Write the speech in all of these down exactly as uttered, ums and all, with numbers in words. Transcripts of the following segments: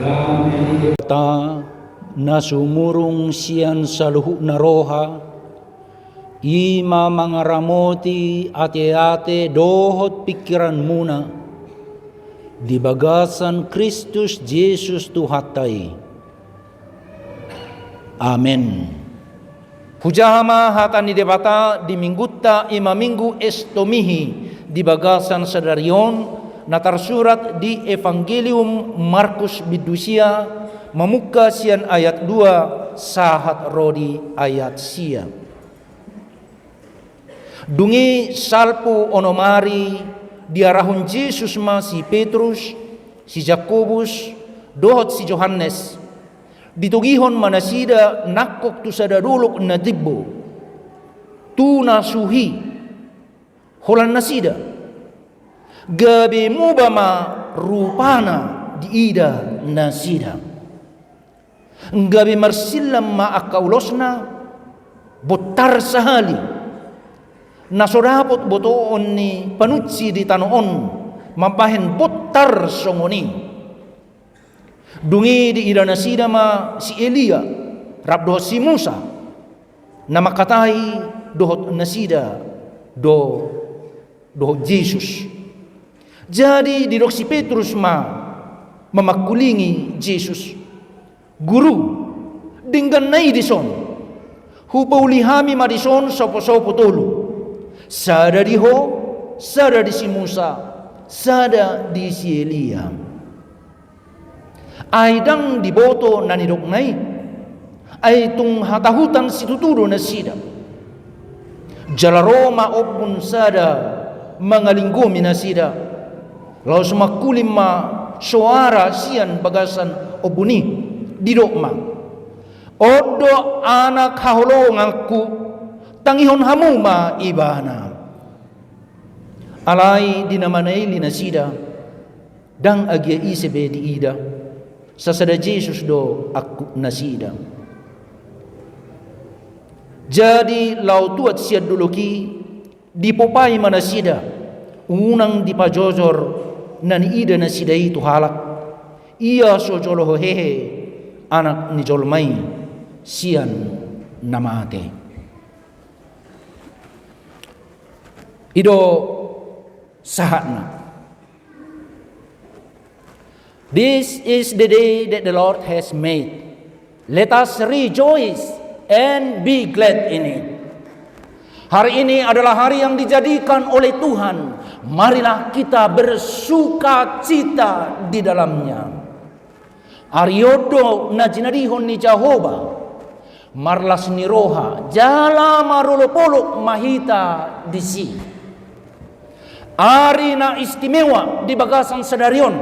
Debata na sumurung sian saluhutna roha, i ma mangaramoti ateate dohot pingkiranmuna di bagasan Kristus Jesus Tuhanta i. Amen. Hujaha ma hata ni Debata di minggunta, i ma minggu Estomihi, di bagasan sadari on, na tarsurat di Evangelium Markus bindu sia, mamungka sian ayat dua sahat ro di ayat sia. Dung i salpu onom ari, diarahon Jesus ma si Petrus, si Jakobus, dohot si Johannes. Ditogihon ma nasida nangkok tu sada dolok na timbo, tu na suhi holan nasida, gabe muba ma rupana diida nasida. Gabe marsillam ma angka ulosna, bontar sahali. Na so dapot botoon ni panunsi di tano on mambahen bontar songon i. Dung i diida nasida ma si Elia rap dohot si Musa, na mangkatai dohot nasida do dohot Jesus. Jadi didok si Petrus ma mamangkulingi Jesus, "Guru, dengganna i dison. Hupauli hami ma dison sopo-sopo tolu. Sada di Ho, sada di si Musa, sada di si Elia." Ai ndang diboto na nidokna i. Ai tung hatahutan situtu do nasida. Jala ro ma ombun sada mangalinggomi nasida. Laos mangkuling ma soara sian bagasan ombun i, didok ma, "On do Anak haholonganku, tangihon hamu ma Ibana." Alai di na manaili nasida, ndang agia ise be diida, sasada Jesus do angkup nasida. Jadi laho tuat sian dolok i, dipopai ma nasida, unang dipajojor na niida nasida i tu halak, ia so jolo hehe Anak ni jolma i sian na mate. I do sahatna. This is the day that the Lord has made. Let us rejoice and be glad in it. Hari ini adalah hari yang dijadikan oleh Tuhan. Marilah kita bersukacita di dalamnya. Ari on do na jinadihon ni Jahowa, marlas ni roha jala marolopolop ma hita disi. Ari na istimewa di bagasan sadari on.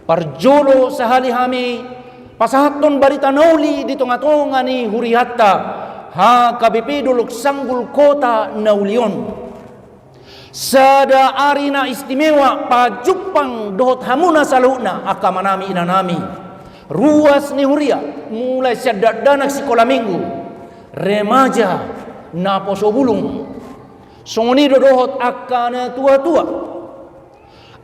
Parjolo sahali hami pasahathon barita na uli di tongatonga ni hurianta, H K B P Dolok Sanggul Kota na uli on. Sada ari na istimewa pajumpang dohot hamuna saluhutna, angka amanami, inanami, ruas ni huria, mulai sian dakdanak sikola minggu, remaja, naposo bulung, songon i do dohot angka na tuatua.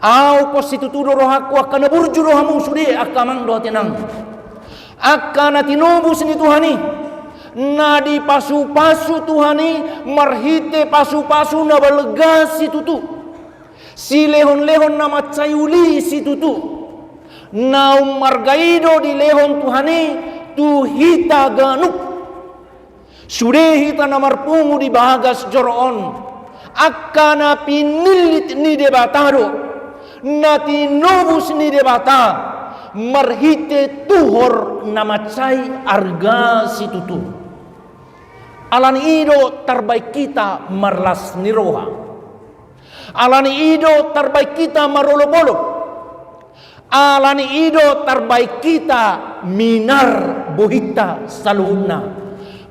Ahu pos situtu do rohangku, angka na burju do hamu sude, angka amang dohot inang. Angka na tinobus ni Tuhan i, na dipasupasu Tuhan i marhite pasupasu na balga situtu, silehonlehon na mansai uli situtu, na ummarga i do dilehon Tuhan i tu hita ganup. Sude hita na marpungu di bagas joro on, angka na pinillit ni Debata do, na tinobus ni Debata, marhite tuhor na mansai arga situtu. Alani i do tarbaen hita marlas ni roha. Alani i do tarbaen hita marolopolop. Alani i do tarbaen hita minar bohinta saluhutna.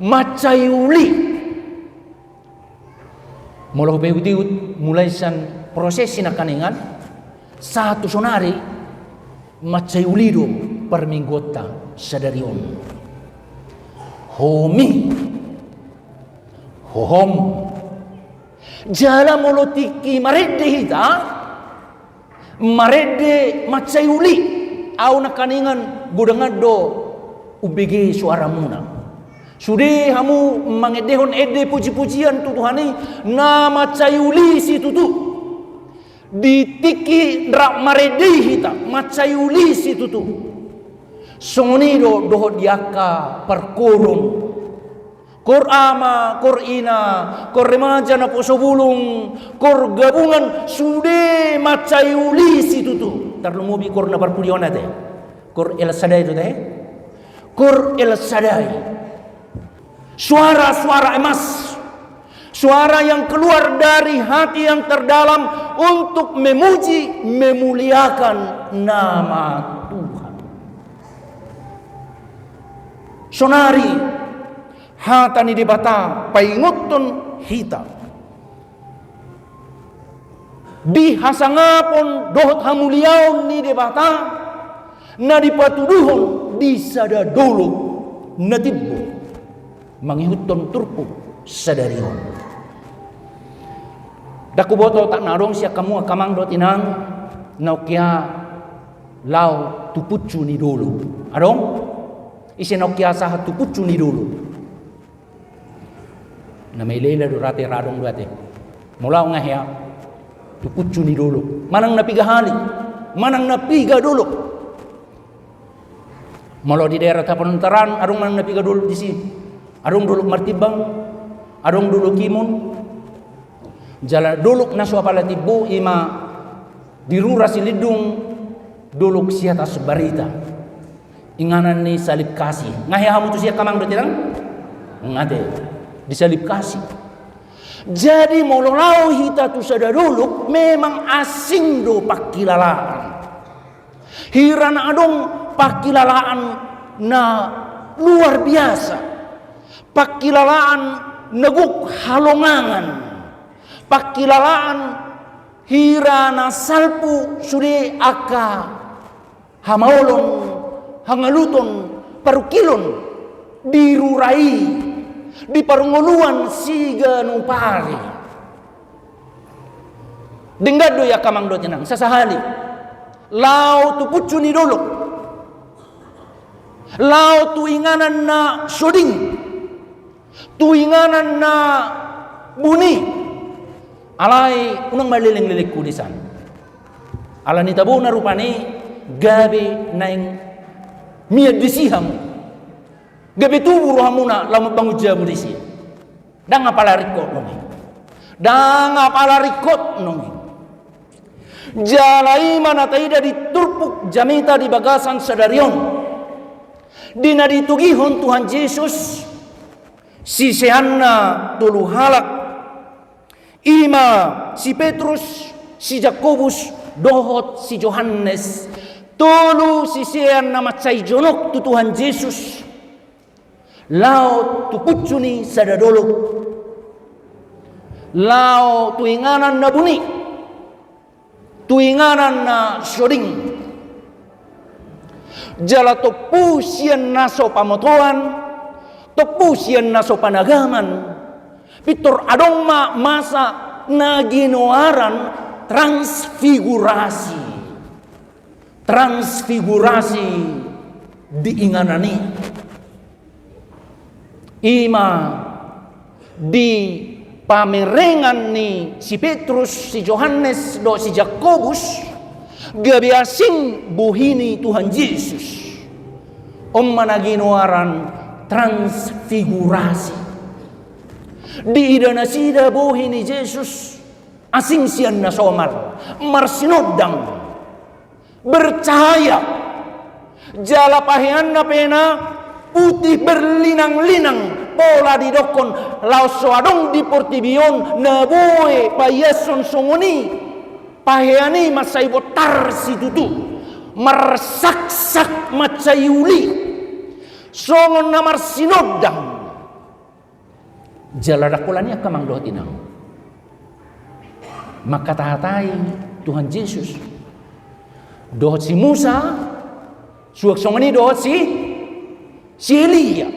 Mansai uli. Molo hupaihutihut mulai sian proses i nangkaningan, sahat tu sonari, mansai uli do parmingguonta sadari on. Homi. Hohom. Jala molo tingki marende hita, marende mansai uli. Ahu nangkaningan godang do umbege soaramuna. Sude hamu mangendehon ende puji-pujian tu Tuhan i, na mansai uli situtu. Di tingki rap marende i hita, mansai uli situtu. Songon i do dohot di angka parkoruon. Kor ama, kor ina, kor remaja naposo bulung, kor gabungan, sude mansai uli situtu. Tarlumobi kor na parpudi on ate. Kor El Shaddai do ate. Kor El Shaddai. Suara-suara emas. Suara yang keluar dari hati yang terdalam untuk memuji, memuliakan nama Tuhan. Sonari hata ni Debata paingothon hita. Di hasangapon dohot hamuliaon ni Debata na dipatuduhon di sada dolok na timbo mangihuthon turpuk sadari on. Ndang huboto otak na adong sian hamu angka amang dohot inang na ongkia laho tu puncu ni dolok. Adong? Ise na ongkia sahat tu puncu ni dolok? Na maila-ila do ra ate, ra adong do ate. Molo ahu nga hea tu puncu ni dolok. Manang na piga hali, manang na piga dolok. Molo di daerah Tapanuli Utara an, adong manang na piga dolok disi. Adong Dolok Martimbang, adong Dolok Imon. Jala dolok na so apala timbo i ma di rura Silindung, Dolok Siatas Barita. Inganan ni Salib Kasih. Nga hea hamu tusi angka amang dohot inang? Nga ate. Di Salib Kasih. Jadi molo laho hita tu sada dolok, memang asing do pangkilalaan. Hira na adong pangkilalaan na luar biasa. Pangkilalaan na gok halongangan. Pangkilalaan hira na salpu sude angka hamaolon, hangaluton, parungkilon di rura i, di parngoluan siganup ari. Denggan do i angka amang dohot inang, sasahali laho tu puncu ni dolok, laho tu inganan na soding, tu inganan na buni. Alai unang maleleng-lelenghu di san. Ala ni tabona rupani gabe naeng mian disi hamu. Gabe tubu rohamuna laho mambangun jabu disi. Ndang apala ringkot nunga i. Ndang apala ringkot nunga i. Jala i ma na taida di turpuk jamita di bagasan sadari on. Di na ditogihon Tuhan Jesus siseanna tolu halak, i ma si Petrus, si Jakobus, dohot si Johannes. Tolu sisean na mansai jonok tu Tuhan Jesus. Laho tu puncu ni sada dolok. Laho tu inganan na buni. Tu inganan na soding. Jala tompu sian na so pamotoan, tompu sian na so panagaman, pintor adong ma masa na ginoaran transfigurasi. Transfigurasi di inganan i. I ma di pamerengan ni si Petrus, si Johannes, dohot si Jakobus, gabe asing bohi ni Tuhan Jesus. On ma na ginoaran transfigurasi. Diida nasida bohi ni Jesus, asing sian na somal, marsinondang, bercahaya. Jala paheanna pe na putih berlinang-linang, pola didokkon laos so adong di portibi on na boi paiashon songon i. Pahean i mansai bontar situtu, marsaksak mansai uli, songon na marsinondang. Jala ndang holan i angka amang dohot inang. Mangkatahatai Tuhan Jesus dohot si Musa, suang songon i dohot si, si Elia.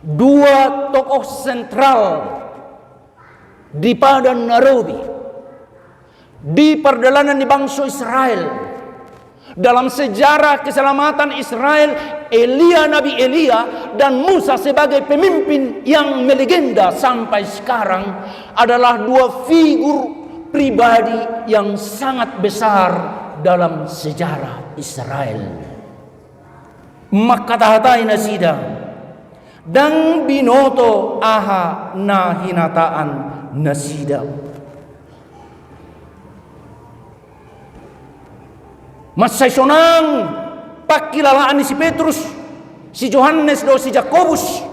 Dua tokoh sentral di Padan Aroeri, di pardalanan ni bangso Israel, Dalam sejarah keselamatan Israel, Elia, Nabi Elia, dan Musa sebagai pemimpin yang melegenda sampai sekarang adalah dua figur pribadi yang sangat besar dalam sejarah Israel. Mangkatahatai nasida, ndang binoto aha na hinataan nasida. Mansai sonang pangkilalaan ni si Petrus, si Johannes dohot si Jakobus,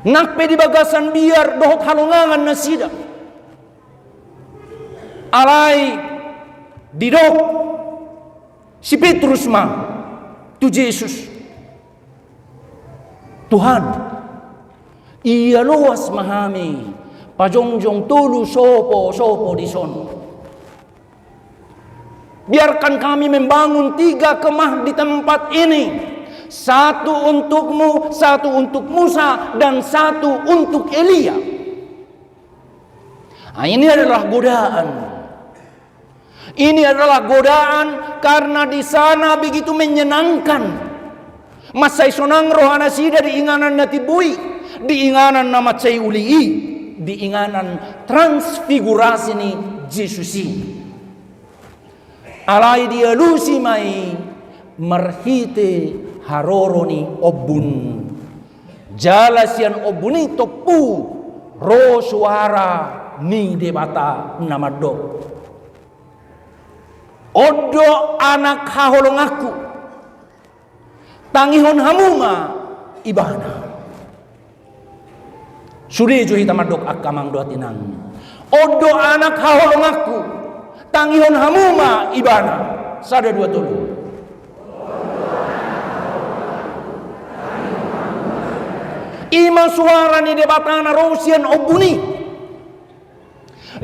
nang pe di bagasan biar dohot halongangan nasida. Alai didok si Petrus ma tu Jesus, "Tuhan, ia loas ma hami pajongjong tolu sopo-sopo dison. Biarkan kami membangun tiga kemah di tempat ini. Satu untukmu, satu untuk Musa, dan satu untuk Elia." Nah, ini adalah godaan. Ini adalah godaan karena di sana begitu menyenangkan. Mansai sonang roha nasida di inganan na timbo i, di inganan na mansai uli i, di inganan transfigurasi ni Jesus i. Alai dialusi ma i marhite haroro ni ombun. Jala sian ombun i tompu ro suara ni Debata na mandok, "On do Anak haholonganku, tangihon hamu ma Ibana." Sude jo hita mandok angka amang dohot inang, "On do Anak haholonganku, tangihon hamu ma Ibana." Sada, dua, tolu. I ma suara ni Debata na ro sian ombun i.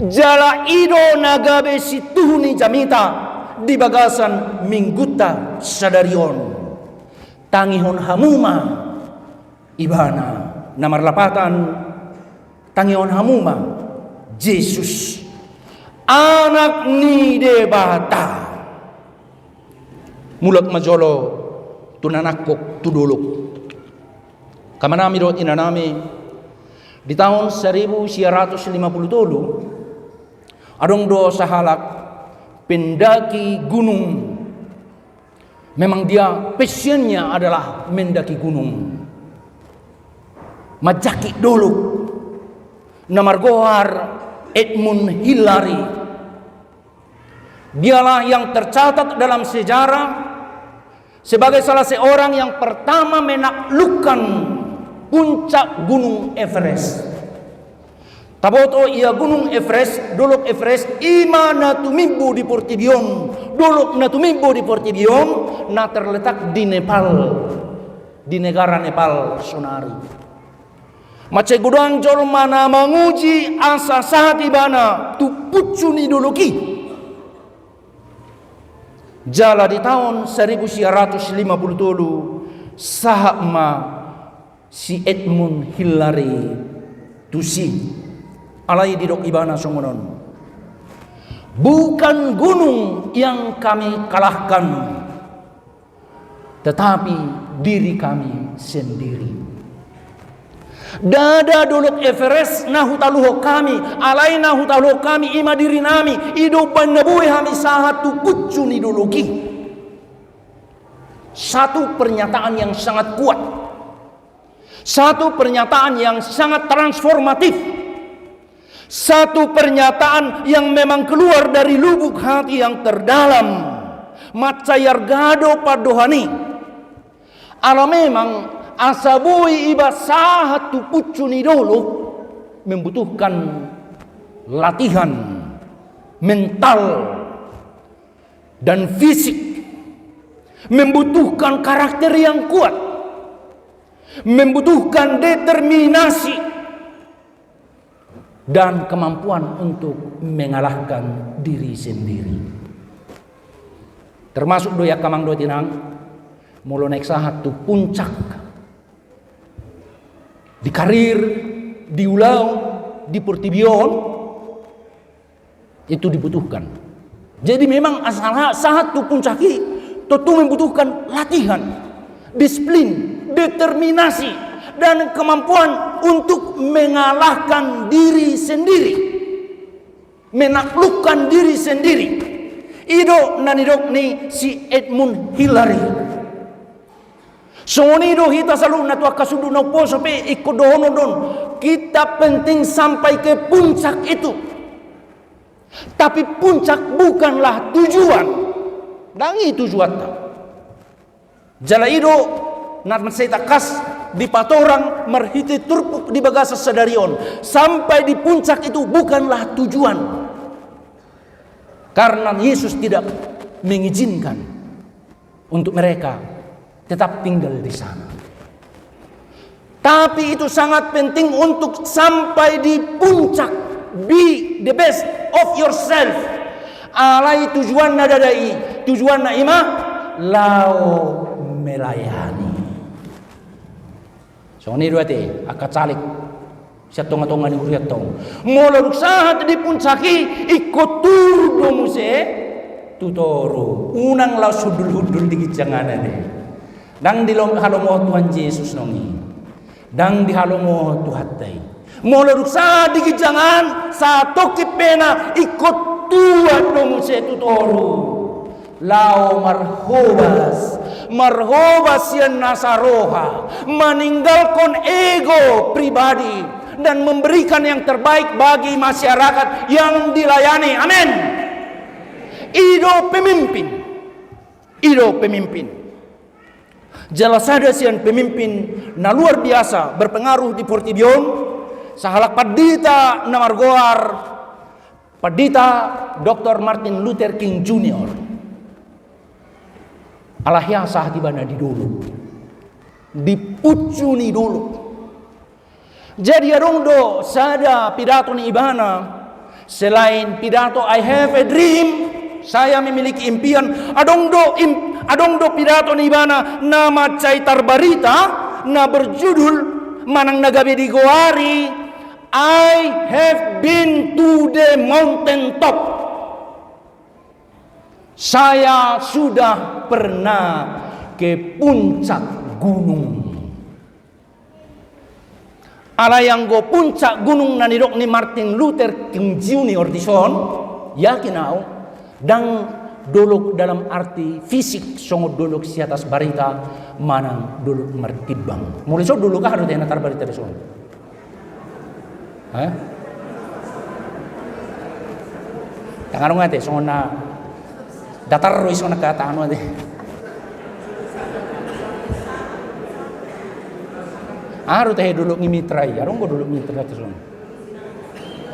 Jala i do na gabe situhu ni jamita di bagasan minggunta sadari on. Tangihon hamu ma Ibana. Na marlapatan, tangihon hamu ma Jesus, Anak ni Debata. Mulak ma jolo tu na nangkok tu dolok. Angka amanami dohot inanami, di taon saribu sia ratus lima pulu tolu, adong do sahalak pendaki gunung. Memang dia passionnya adalah mendaki gunung, manjangkit dolok, na margoar Edmund Hillary. Dialah yang tercatat dalam sejarah sebagai salah seorang yang pertama menaklukkan puncak Gunung Everest. Taboto ia Gunung Everest, dolok Everest, i ma na tumimbo di portibi on, dolok na tumimbo di portibi on, na terletak di Nepal, di negara Nepal sonari. Mansai godang jolma na manguji asa sahat ibana tu puncu ni dolok i. Jala di taon saribu sia ratus lima pulu tolu, sahat ma si Edmund Hillary tusi. Alai didok ibana songon on, "Bukan gunung yang kami kalahkan, tetapi diri kami sendiri." Ndada dolok Everest na hutaluhon hami, alai na hutaluhon hami i ma dirinami, i do umbahen na boi hami sahat tu puncu ni dolok i. Satu pernyataan yang sangat kuat. Satu pernyataan yang sangat transformatif. Satu pernyataan yang memang keluar dari lubuk hati yang terdalam. Mansai arga do pandohan i. Ala memang asa boi iba sahat tu puncu ni dolok membutuhkan latihan mental dan fisik, membutuhkan karakter yang kuat, membutuhkan determinasi dan kemampuan untuk mengalahkan diri sendiri. Termasuk do i angka amang dohot inang, molo naeng sahat tu puncak di karir, di ulaon, di portibi on, itu dibutuhkan. Jadi memang asal sahat tu puncak i, tontu membutuhkan latihan, disiplin, determinasi, dan kemampuan untuk mengalahkan diri sendiri, menaklukkan diri sendiri. I do na nidok ni si Edmund Hillary. Songon i do hita saluhutna tu angka sundut na umposo pe ingkon dohonon do on, kita penting sampai ke puncak itu. Tapi puncak bukanlah tujuan. Ndang i tujuanta. Jala i do na mansai tangkas dipatorang marhite turpuk di bagasan sadari on. Sampai di puncak itu bukanlah tujuan. Karena Yesus tidak mengizinkan untuk mereka tetap tinggal di sana. Tapi itu sangat penting untuk sampai di puncak. Be the best of yourself. Alai tujuanna ndada i, tujuanna i ma laho melayani. Songon i do ate angka caleg sian tonga-tonga ni hurianta on. Molo dung sahat di puncak i, ingkon turun do muse tu toru. Unang laos hundul-hundul di ginjang i. Ndang dihalomohon Tuhan Jesus naung i. Ndang dihalomohon Tuhanta i. Molo dung sahat di ginjang an, satongkin pe na ingkon tuat do muse tu toru. Laho marhobas, marhobas sian nasa roha, meninggalkan ego pribadi, dan memberikan yang terbaik bagi masyarakat yang dilayani. Amin. I do pemimpin. I do pemimpin. Jala sada sian pemimpin na luar biasa berpengaruh di portibi on, sahalak pandita na margoar Pandita Doktor Martin Luther King Junior. Ala hea sahat ibana di dolok, di puncu ni dolok. Jadi adong do sada pidato ni ibana, selain pidato I have a dream, saya memiliki impian, adong do im-, adong do pidato ni ibana na mansai tarbarita, na berjudul manang na gabe digoari I have been to the mountain top. Saya sudah pernah ke puncak gunung. Alai anggo puncak gunung na nidok ni Martin Luther King Junior dison, yakin au, ndang dolok dalam arti fisik songon dolok si atas barita manang dolok martimbang. Molo dison dolok aha do ate na tarbarita dison? Hah? Tangan nga ate, songon na datar do i songon na kata anu ate. Aha do tahe dolok ni Mitra i, adong do dolok ni Mitra tu songon.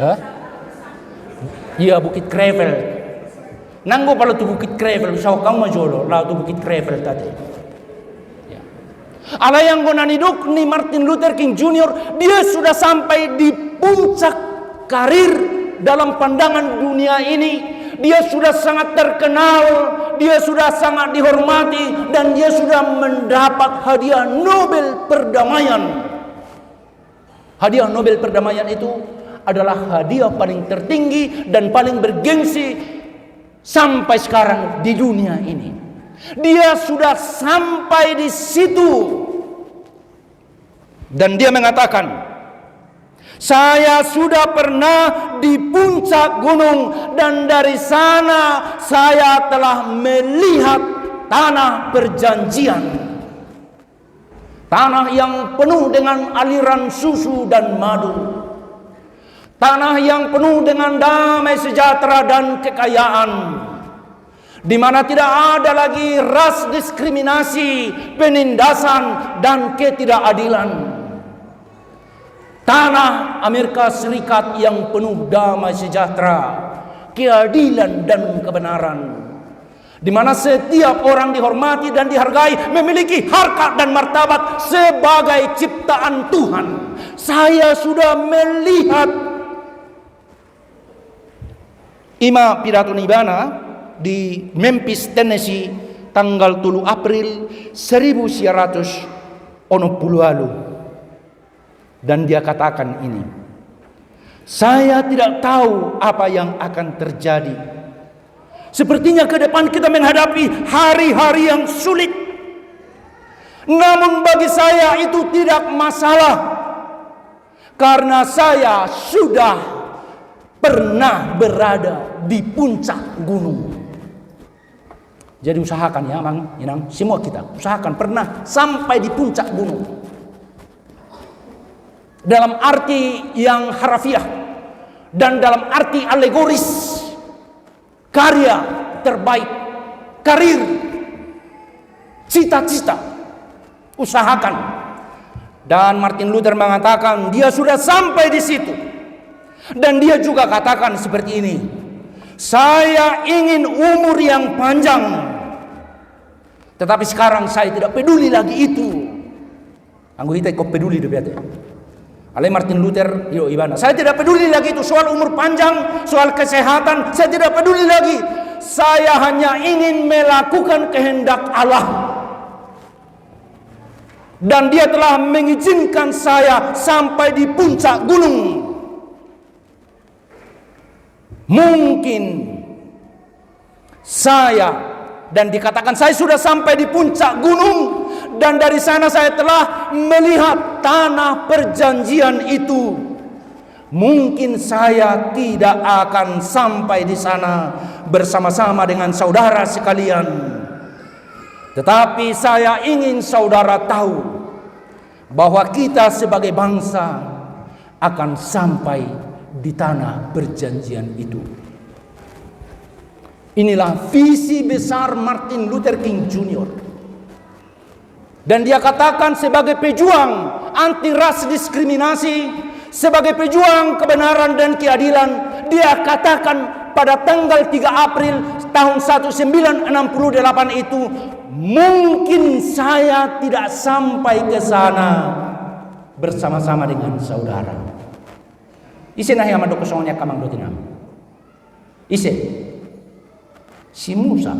Hah? Ia Bukit Krevel. Nanggo pala tu Bukit Krevel, usaho kau ma jolo, lao tu Bukit Krevel tadi. Ya. Alai anggo na nidok ni Martin Luther King Junior, dia sudah sampai di puncak karir dalam pandangan dunia ini. Dia sudah sangat terkenal, dia sudah sangat dihormati, dan dia sudah mendapat hadiah Nobel Perdamaian. Hadiah Nobel Perdamaian itu adalah hadiah paling tertinggi dan paling bergengsi sampai sekarang di dunia ini. Dia sudah sampai di situ. Dan dia mengatakan, "Saya sudah pernah di puncak gunung dan dari sana saya telah melihat tanah perjanjian." Tanah yang penuh dengan aliran susu dan madu. Tanah yang penuh dengan damai sejahtera dan kekayaan. Di mana tidak ada lagi ras, diskriminasi, penindasan, dan ketidakadilan. Tanah Amerika Serikat yang penuh damai sejahtera, keadilan, dan kebenaran. Di mana setiap orang dihormati dan dihargai, memiliki harkat dan martabat sebagai ciptaan Tuhan. Saya sudah melihat. I ma pidato ni ibana di Memphis, Tennessee, tanggal tolu April seribu sia ratus onom pulu ualu. Dan dia katakan ini, "Saya tidak tahu apa yang akan terjadi. Sepertinya ke depan kita menghadapi hari-hari yang sulit. Namun bagi saya itu tidak masalah. Karena saya sudah pernah berada di puncak gunung. Jadi usahakan ya, Amang, Inang, semua kita usahakan pernah sampai di puncak gunung. Dalam arti yang harafiah dan dalam arti alegoris, karya terbaik, karir, cita-cita, usahakan. Dan Martin Luther mengatakan dia sudah sampai di situ. Dan dia juga katakan seperti ini, "Saya ingin umur yang panjang. Tetapi sekarang saya tidak peduli lagi itu." Anggo hita ingkon peduli do biasa. Alai Martin Luther, yo, ibana, "Saya tidak peduli lagi itu soal umur panjang, soal kesehatan, saya tidak peduli lagi. Saya hanya ingin melakukan kehendak Allah. Dan Dia telah mengizinkan saya sampai di puncak gunung. Mungkin saya," dan dikatakan, "saya sudah sampai di puncak gunung, dan dari sana saya telah melihat tanah perjanjian itu. Mungkin saya tidak akan sampai di sana bersama-sama dengan saudara sekalian. Tetapi saya ingin saudara tahu bahwa kita sebagai bangsa akan sampai di tanah perjanjian itu." Inilah visi besar Martin Luther King Junior. Dan dia katakan sebagai pejuang anti ras diskriminasi, sebagai pejuang kebenaran dan keadilan, dia katakan pada tanggal tiga April tahun seribu sembilan ratus enam puluh delapan itu, "Mungkin saya tidak sampai ke sana bersama-sama dengan saudara." Ise na hea mandok songon i, angka amang dohot inang? Ise? Si Musa.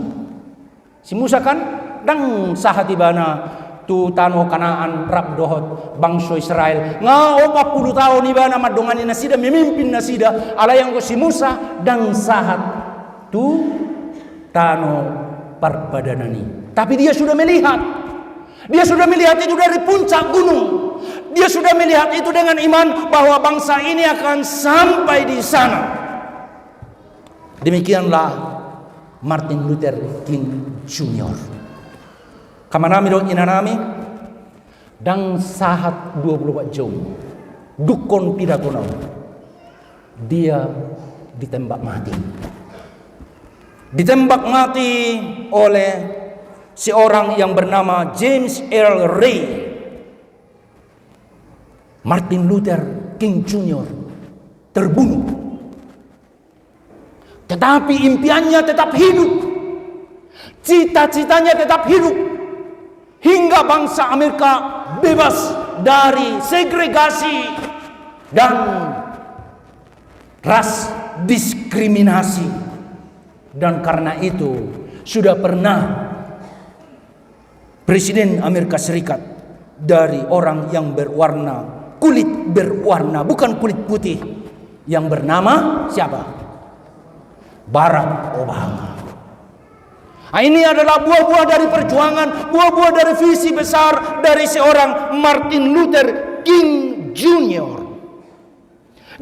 Si Musa kan ndang sahat ibana tu tano Kanaan rap dohot bangso Israel. Nga opat pulu taon ibana mandongani nasida, memimpin nasida. Alai anggo si Musa ndang sahat tu tano parpadanan i. Tapi dia sudah melihat. Dia sudah melihat itu dari puncak gunung. Dia sudah melihat itu dengan iman bahwa bangsa ini akan sampai di sana. Demikianlah Martin Luther King Junior. Angka amanami dohot inanami, ndang sahat dua puluh empat jam, dungkon pidatona on, dia ditembak mati. Ditembak mati oleh seorang yang bernama James Earl Ray. Martin Luther King Junior terbunuh. Tetapi impiannya tetap hidup. Cita-citanya tetap hidup. Hingga bangsa Amerika bebas dari segregasi dan ras diskriminasi. Dan karena itu, sudah pernah Presiden Amerika Serikat dari orang yang berwarna, kulit berwarna, bukan kulit putih, yang bernama siapa? Barack Obama. Nah, ini adalah buah-buah dari perjuangan, buah-buah dari visi besar dari seorang Martin Luther King Junior.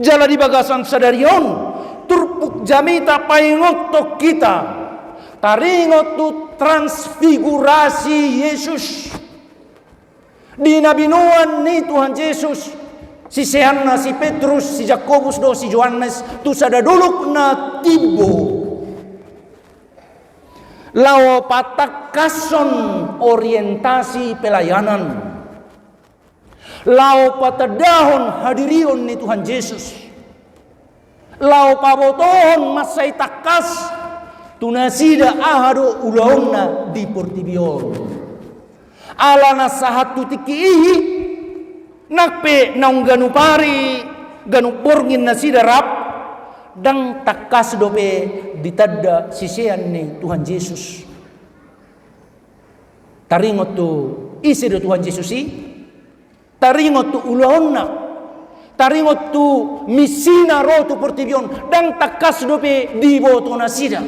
Jala di bagasan sadari on, turpuk jamita paingothon hita taringot tu transfigurasi Jesus. Di na binoan ni Tuhan Jesus siseanna, si Petrus, si Jakobus dohot si Johannes, tu sada dolok na timbo, laho patangkashon orientasi pelayanan. Laho patandahon hadirion ni Tuhan Jesus. Laho pabotohon mansai tangkas tu nasida aha do ulaonna di portibi on. Ala na sahat tu tingki i, nang pe naung ganup ari, ganup borngin nasida rap, ndang tangkas dope ditanda sisean ni Tuhan Jesus. Taringot tu ise do Tuhan Jesus i, taringot tu ulaonna, taringot tu misina ro tu portibi on, ndang tangkas dope diboto nasida.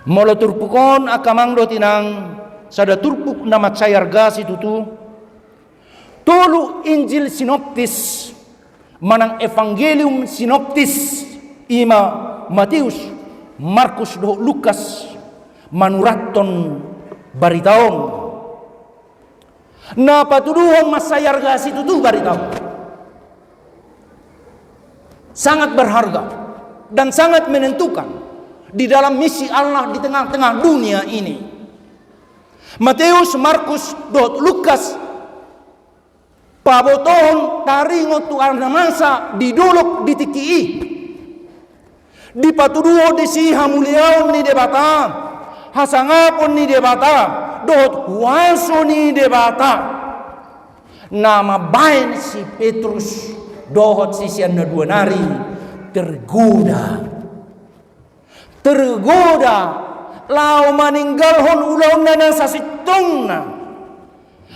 Molo turpuk on, angka amang dohot inang, sada turpuk na mansai arga situtu. Tolu Injil sinoptis manang Evangelium sinoptis, i ma Mateus, Markus dohot Lukas, manurathon barita on. Na patuduhon mansai arga situtu barita on. Sangat berharga dan sangat menentukan di dalam misi Allah di tengah-tengah dunia ini. Mateus, Markus dohot Lukas pabotohon taringot tu ari na masa di dolok di tingki i. Dipatuduhon disi hamuliaon ni Debata, hasangapon ni Debata, dohot huaso ni Debata. Na mambahen si Petrus dohot sisean na dua nari tergoda. Tergoda laho maninggalhon ulaonna na sasintongna.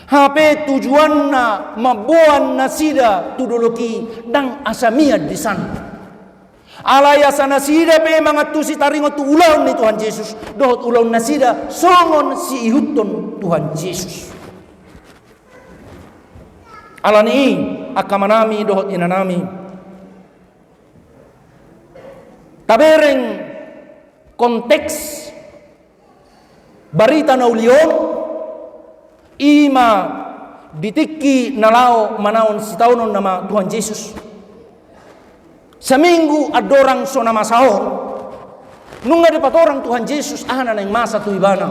Hape tujuanna mamboan nasida tu dolok i ndang asa mian disan. Alai asa nasida pe mangantusi taringot tu ulaon ni Tuhan Jesus, dohot ulaon nasida songon siihuthon Tuhan Jesus. Alani i, angka amanami dohot inanami, tabereng konteks barita na uli on, i ma di tingki na laho manaon sitaonon nama Tuhan Jesus. Saminggu andorang so na masa on, nunga dipatorang Tuhan Jesus aha na naeng masa tu ibana.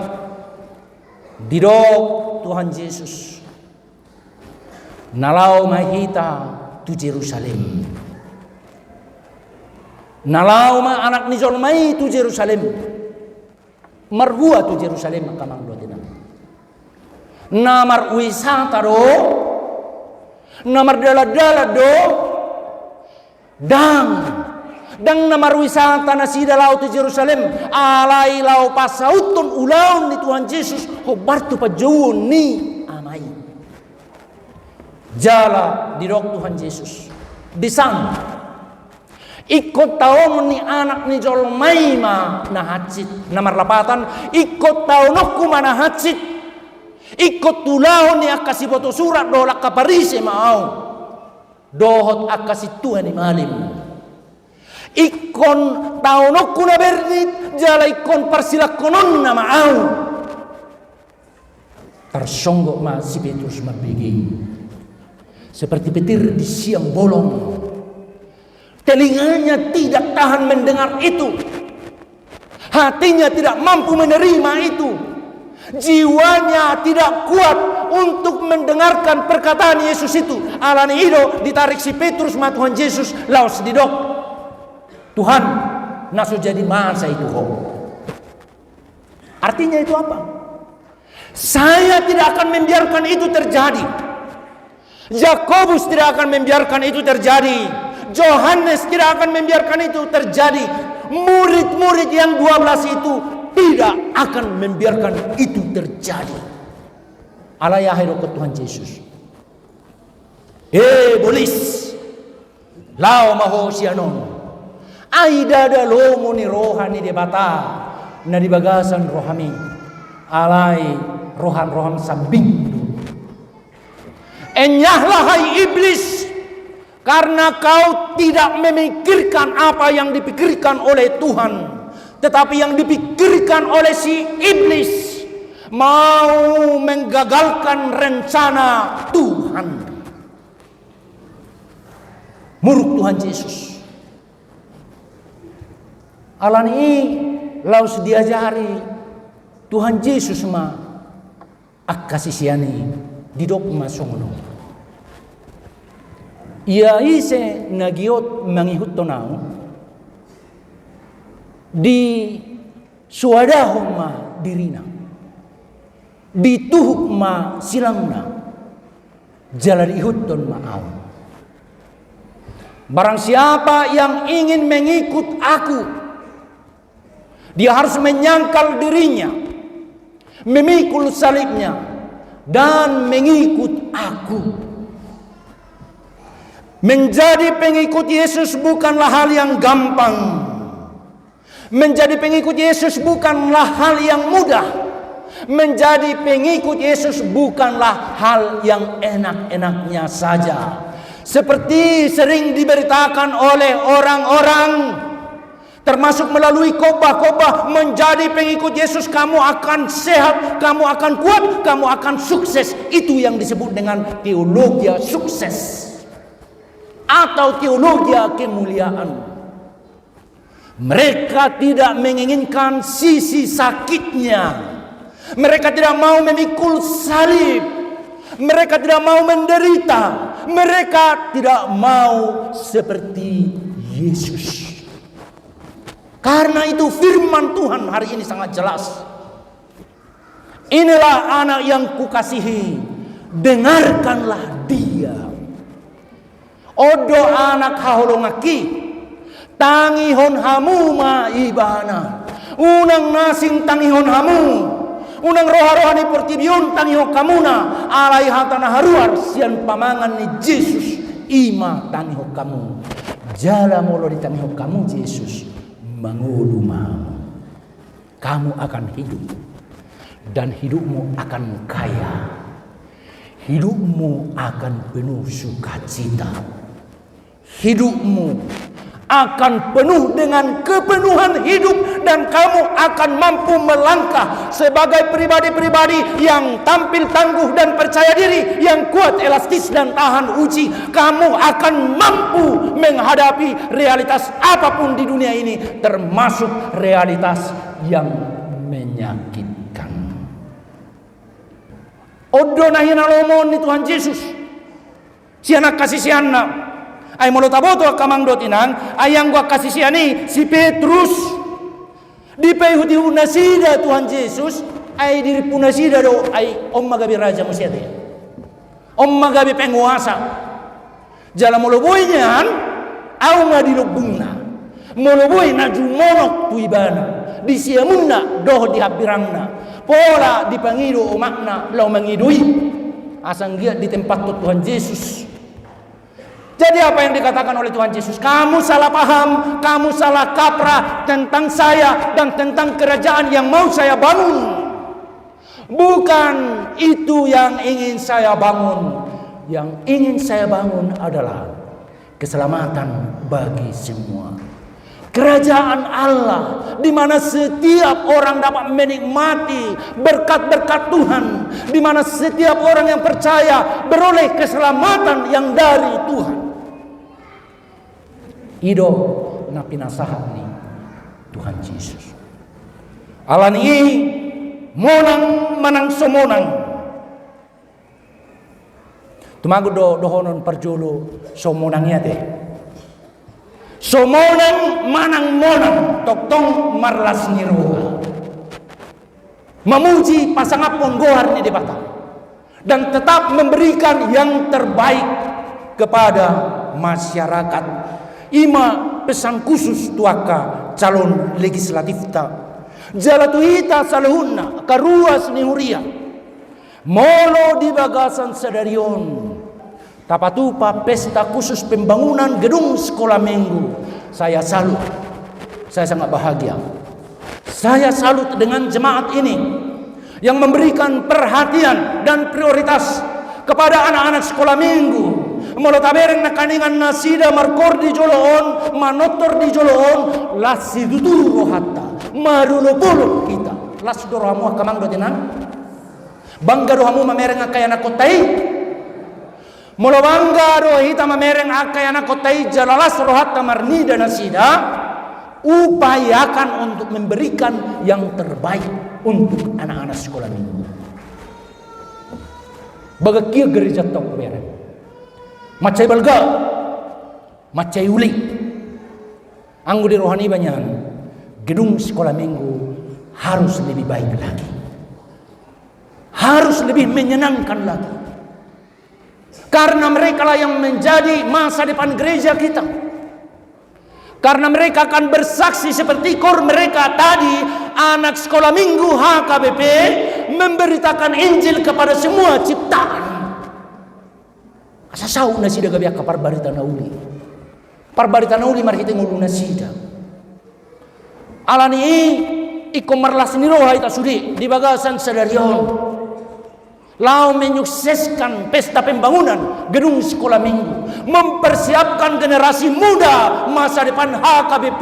Didok Tuhan Jesus, na laho ma hita tu Jerusalem. Na laho ma Anak ni jolma i tu Jerusalem. Marhua tu Jerusalem, angka amang dohot inang? Na marwisata do? Na mardalan-dalan do? Ndang. Ndang na marwisata nasida laho tu Jerusalem, alai laho pasauthon ulaon ni Tuhan Jesus hombar tu panjouon ni Ama i. Jala didok Tuhan Jesus, disan, ingkon taonon ni Anak ni jolma i ma na hansit. Na marlapatan, ingkon taononku ma na hansit. Ingkon tulahon ni angka siboto surat dohot angka Parise ma ahu, dohot angka sintua ni malim. Ingkon taononku na bernit, jala ingkon parsilangkononna ma ahu. Tarsonggot ma si Petrus mambege. Seperti petir di siang bolong. Telinganya tidak tahan mendengar itu. Hatinya tidak mampu menerima itu. Jiwanya tidak kuat untuk mendengarkan perkataan Yesus itu. Alani i do ditarik si Petrus ma Tuhan Jesus laos didok, Tuhan, na so jadi masa i tu Ho. Artinya itu apa? Saya tidak akan membiarkan itu terjadi. Yakobus tidak akan membiarkan itu terjadi. Yohanes tidak akan membiarkan itu terjadi. Murid-murid yang dua belas itu tidak akan membiarkan itu terjadi. Alai aha didok Tuhan Jesus? Eh, bolis, laho ma ho sian on. Ai ndada lomo ni roha ni Debata na di bagasan rohami, alai roha ni roham sambing do. Enyahlah, hai iblis, karena kau tidak memikirkan apa yang dipikirkan oleh Tuhan, tetapi yang dipikirkan oleh si iblis mau menggagalkan rencana Tuhan. Muruk Tuhan Jesus. Alani i laos diajari Tuhan Jesus ma angka sisean i, didok ma songon on. Ia ise na giot mangihuthon ahu, disoadahon ma dirina, dituhuk ma silangna, jala diihuthon ma ahu. Barang siapa yang ingin mengikut aku, dia harus menyangkal dirinya, memikul salibnya, dan mengikut aku. Menjadi pengikut Yesus bukanlah hal yang gampang. Menjadi pengikut Yesus bukanlah hal yang mudah. Menjadi pengikut Yesus bukanlah hal yang enak-enaknya saja. Seperti sering diberitakan oleh orang-orang, termasuk melalui khotbah-khotbah, menjadi pengikut Yesus, kamu akan sehat, kamu akan kuat, kamu akan sukses. Itu yang disebut dengan teologia sukses atau teologia kemuliaan. Mereka tidak menginginkan sisi sakitnya. Mereka tidak mau memikul salib. Mereka tidak mau menderita. Mereka tidak mau seperti Yesus. Karena itu, firman Tuhan hari ini sangat jelas. Inilah Anak yang Kukasihi, dengarkanlah Dia. On do Anak haholonganki, tangihon hamu ma Ibana. Unang na asing tangihon hamu. Unang roha-roha ni portibi on tangihon hamuna, alai hata na haruar sian pamangan ni Jesus, i ma tangihon hamu. Jala molo ditangihon hamu Jesus, mangolu ma hamu. Kamu akan hidup, dan hidupmu akan kaya. Hidupmu akan penuh sukacita. Hidupmu akan penuh dengan kepenuhan hidup, dan kamu akan mampu melangkah sebagai pribadi-pribadi yang tampil tangguh dan percaya diri, yang kuat, elastis, dan tahan uji. Kamu akan mampu menghadapi realitas apapun di dunia ini, termasuk realitas yang menyakitkan. On do na hinalomohon ni Tuhan Jesus sian angka siseanna. Ai molo taboto angka amang dohot inang, ai anggo angka sisean i si Petrus, dipaihut-ihut nasida Tuhan Jesus, ai dirimpu nasida do, ai on ma gabe raja muse ate. On ma gabe penguasa. Jala molo boi nian, ahu ma di lobungna. Molo boi na jumonok tu ibana, di siamunna dohot di hambirangna, pola dipangido omakna laho mangido i. Asa anggiat ditempathon Tuhan Jesus. Jadi apa yang dikatakan oleh Tuhan Jesus? Kamu salah paham, kamu salah kaprah tentang saya dan tentang kerajaan yang mau saya bangun. Bukan itu yang ingin saya bangun. Yang ingin saya bangun adalah keselamatan bagi semua. Kerajaan Allah, di mana setiap orang dapat menikmati berkat-berkat Tuhan, di mana setiap orang yang percaya beroleh keselamatan yang dari Tuhan. I do na pinasahat ni Tuhan Jesus. Alani i, monang manang so monang. Tumagon do dohonon parjolo, so monang i ate. So monang manang monang, tongtong marlas ni roha. Memuji, pasangaphon goar ni Debata, dan tetap memberikan yang terbaik kepada masyarakat. I ma pesan khusus tu angka calon legislatifta. Jala tu hita saluhutna, angka ruas ni huria. Molo di bagasan sadari on tapatupa pesta khusus pembangunan gedung sekolah minggu, saya salut. Saya sangat bahagia. Saya salut dengan jemaat ini yang memberikan perhatian dan prioritas kepada anak-anak sekolah minggu. Molo tabereng nangkiningan nasida markoor di jolo on, manortor di jolo on, las situtu rohanta, marolopolop hita. Las do rohamu angka amang dohot inang? Bangga do hamu mamereng angka ianakkonta i? Molo bangga do hita mamereng angka ianakkonta i jala las rohanta marnida nasida, upayakan untuk memberikan yang terbaik untuk anak-anak sekolah minggu. Bagan hea gerejanta on hubereng? Mansai balga, mansai uli. Anggo di roha niba nian, gedung sekolah minggu harus lebih baik lagi. Harus lebih menyenangkan lagi. Karena merekalah yang menjadi masa depan gereja kita. Karena mereka akan bersaksi seperti koor mereka tadi, anak sekolah minggu H K B P memberitakan Injil kepada semua ciptaan. Asa saut nasida gabe angka parbarita na uli. Parbarita na uli marhite ngolu nasida. Alani i ingkon marlas ni roha hita sude di bagasan sadari on laho menyukseskan pesta pembangunan gedung sikola minggu, mempersiapkan generasi muda masa depan H K B P,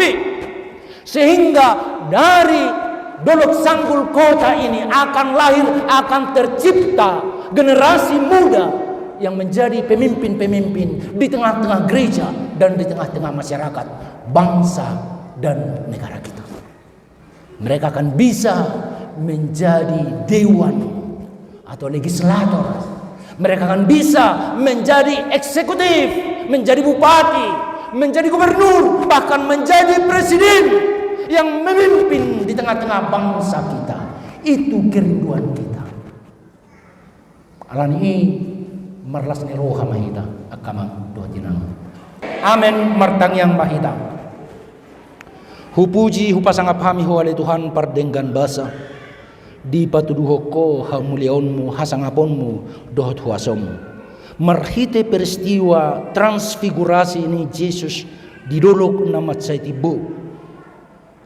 sehingga dari Dolok Sanggul Kota ini akan lahir, akan tercipta generasi muda yang menjadi pemimpin-pemimpin di tengah-tengah gereja dan di tengah-tengah masyarakat, bangsa, dan negara kita. Mereka akan bisa menjadi dewan atau legislator. Mereka akan bisa menjadi eksekutif, menjadi bupati, menjadi gubernur, bahkan menjadi presiden yang memimpin di tengah-tengah bangsa kita. Itu kerinduan kita. Alani i marlas ni roha ma hita, angka amang dohot inang. Amen, martangiang ma hita. Hupuji, hupasangap hami Ho ale Tuhan pardenggan basa, dipatuduhon Ho hamuliaonmu, hasangaponmu, dohot huasaonmu. Marhite peristiwa transfigurasi ni Jesus di dolok na mansai timbo,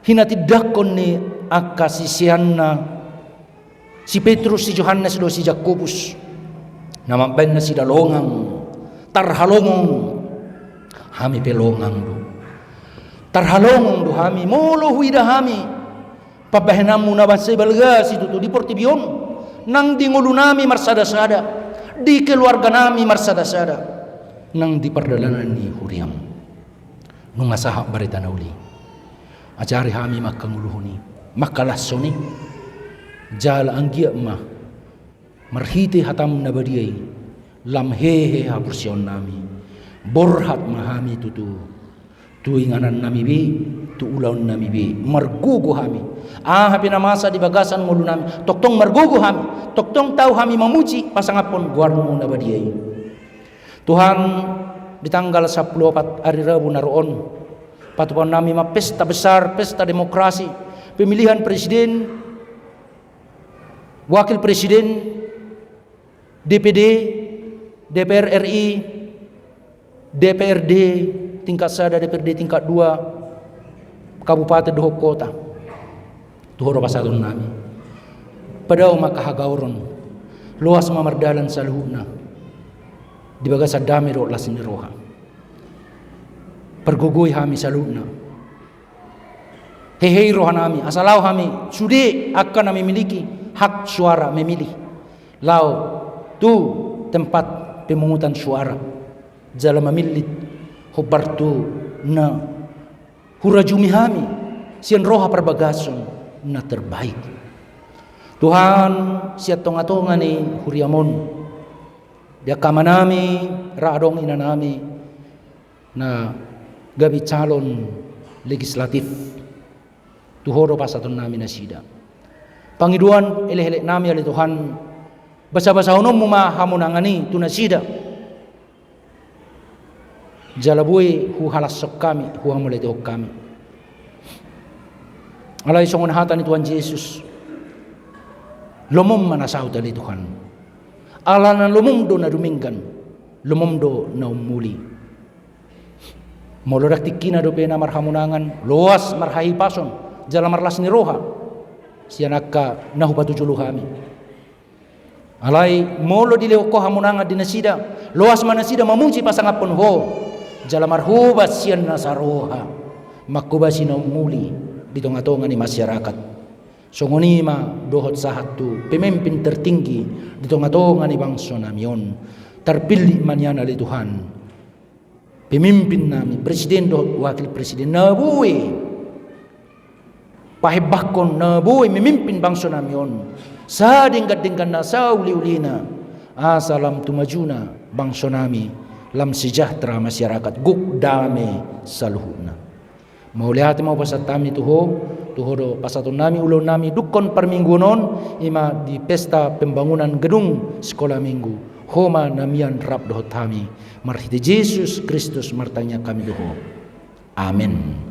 hinatindangkon ni angka siseanna, si Petrus, si Johannes dohot si Jakobus, na mambaen nasida longang, tarhalongong, hami pe longang do. Tarhalongong do hami molo huida hami pambahenanmu na mansai balga situtu di portibi on, nang di ngolunami marsadasada, di keluarganami marsadasada, nang di pardalanan ni huriam. Nunga sahat barita na uli, ajari hami mangkangoluhon i, mangkalashon i, jala anggiat ma marhite hatam na badia i lam hehe haporseaonnami, borhat ma hami tutu tu inganannami be, tu ulaonnami be, margogo hami. Aha pe na masa di bagasan ngolunami, tongtong margogo hami, tongtong tau hami mamuji pasangaphon goarmu na badia i. Tuhan, di tanggal sampulu opat ari Rabu na ro on, patupaonnami ma pesta besar, pesta demokrasi, pemilihan presiden, wakil presiden, D P D, D P R R I, D P R D tingkat sada, D P R D tingkat dua, kabupaten dohot kota. Tu Ho do pasahatonnami. Padao ma angka hagaoron, loas ma mardalan saluhutna di bagasan dame dohot las ni roha. Pargogoi hami saluhutna. Hehei rohanami asa laho hami sude angka na memiliki hak suara, memilih, laho tu tempat pemungutan suara, jala mamillit hombar tu na hurajumi hami sian roha parbagason na terbaik. Tuhan, sian tongatonga ni huriam on, di angka amanami, ra adong inanami na gabe calon legislatif, tu Ho do pasahatonnami nasida. Pangidoan elekeleknami ale Tuhan, basabasahononmu ma hamonangan i tu nasida. Jala boi huhalashon hami, huhamauliatehon hami. Alai songon hata ni Tuhan Jesus, lomom ma na saut ale Tuhan. Alana lomom do na dumenggan, lomom do na ummuli. Molo ndang tingkina dope na marhamonangan, loas marhahipason jala marlas ni roha sian angka na hupatujolo hami. Alai molo dilehon Ho hamonangan di nasida, loas ma nasida mamuji pasangaphon Ho, jala marhobas sian nasa roha, manghobasi na ummuli di tongatonga ni masyarakat. Songon i ma dohot sahat tu pemimpin tertinggi di tongatonga ni bangsonami on. Tarpillit ma nian ale Tuhan pemimpinnami, presiden dohot wakil presiden, na boi pahembangkon, na boi memimpin bangsonami on sadenggan-dengganna, sauli-ulina, asa lam tu majuna bangsonami, lam sejahtera masyarakat, gok dame saluhutna. Mauliate ma hupasahat hami tu Ho, tu Ho do pasahatonnami ulaonnami dungkon parmingguon on, i ma di pesta pembangunan gedung sikola minggu. Ho ma na mian rap dohot hami, marhite Jesus Kristus martangiang hami tu Ho. Amen.